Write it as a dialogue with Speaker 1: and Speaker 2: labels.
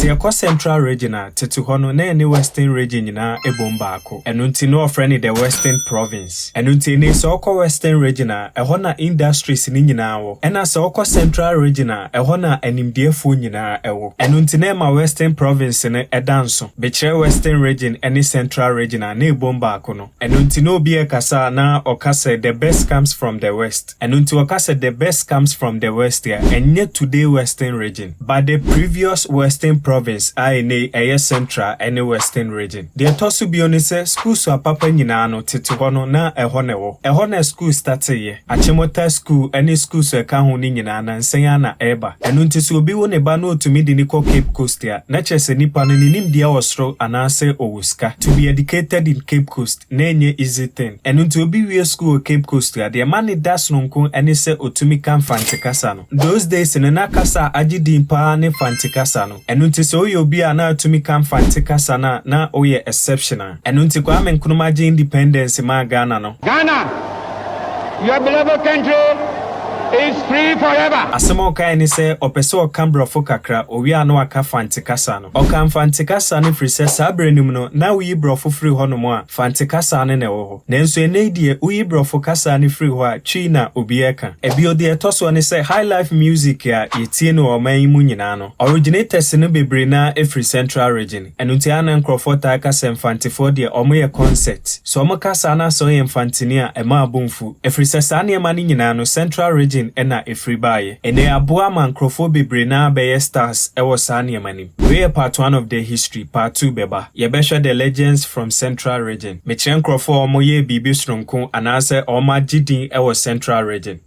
Speaker 1: Sɛ yɛkɔ Central Region a, tete hɔ no, na ɛne Western Region nyinaa bom baako. Ɛno nti na wɔfrɛ no the Western Province. Ɛno nti ɛnnɛ sɛ wokɔ Western Region a, ɛhɔ na industries no nyinaa wɔ. Ɛna sɛ wokɔ Central Region a, ɛhɔ na animdeɛfoɔ nyinaa ɛwɔ. Ɛno nti na ɛma Western Province no ɛda nso. Bɛkyerɛ Western Region ne Central Region a, na ɛbom baako no. Ɛno nti na obi ɛkasa a, na ɔka sɛ the best comes from the West. Ɛno nti ɔka sɛ the best comes from the West a, ɛnyɛ today Western Region, but the previous Western Province a ɛnɛ ɛyɛ Central ne Western Region. Deɛ ɛtɔ so bio ne sɛ schools apapa nyinaa no, tete hɔ no, na ɛhɔ na ɛwɔ. Ɛhɔ na school starteeɛ. Achimota School ne schools a ɛka ho no nyinaa nansa yi na ɛreba. Ɛno nti sɛ obi wo ne ba na otumi de ne kɔ Cape Coast a, na kyerɛ sɛ nipa no ne nimdeɛ wɔ soro anaasɛ ɔwɔ sika. To be educated in Cape Coast na ɛnyɛ easy thing. Ɛno nti obi wie school wɔ Cape Coast a, deɛ ɛma ne da sononko ne sɛ otumi ka Mfante kasa no. Those days no, na kasa a agye din paa ne Mfante kasa no. Ɛno nti sɛ woyɛ obi a na atumi ka Mfante kasa no a, na woyɛ exceptional. Ɛno nti Kwame Nkrumah gye independence maa Ghana no,
Speaker 2: Ghana, your beloved country, is free forever.
Speaker 1: Asɛm a ɔkae ne sɛ ɔpɛ sɛ ɔka Borɔfo kakra, owie a na waka Fante kasa no. Ɔka Mfante kasa no firi sɛ saa berɛ no mu no, na woyi Borɔfo firi hɔnom a, Fante kasa no na ɛwɔ hɔ. Nanso ɛnnɛ yi deɛ, woyi Borɔfo kasa no firi hɔ a, Twi na obiara ka. Ebio, deɛ ɛtɔ soɔ ne sɛ high life music a yɛtie no wɔ ɔman yi mu nyinaa no, originators no bebree naa ɛfiri Central Region. Ɛno nti ana nkurɔfoɔ taa ka sɛ Mfantefoɔ deɛ, ɔmo yɛ concert. Sɛ ɔmo ka saa na sɛ ɔyɛ Mfanteni a, ɛma abo mfu. Ɛfiri sɛ saa nneɛma no nyinaa no, Central Region ɛna ɛfiri baeɛ. Ɛnɛ aboa ama nkurɔfoɔ bebree naa bɛyɛ stars ɛwɔ saa nneɛma no mu. Wei yɛ part one of the history, part two bɛba. Yɛbɛhwɛ the legends from Central Region. Mekyerɛ nkurɔfoɔ a wɔyɛ biribi soronko anaasɛ wɔn agye din ɛwɔ Central Region.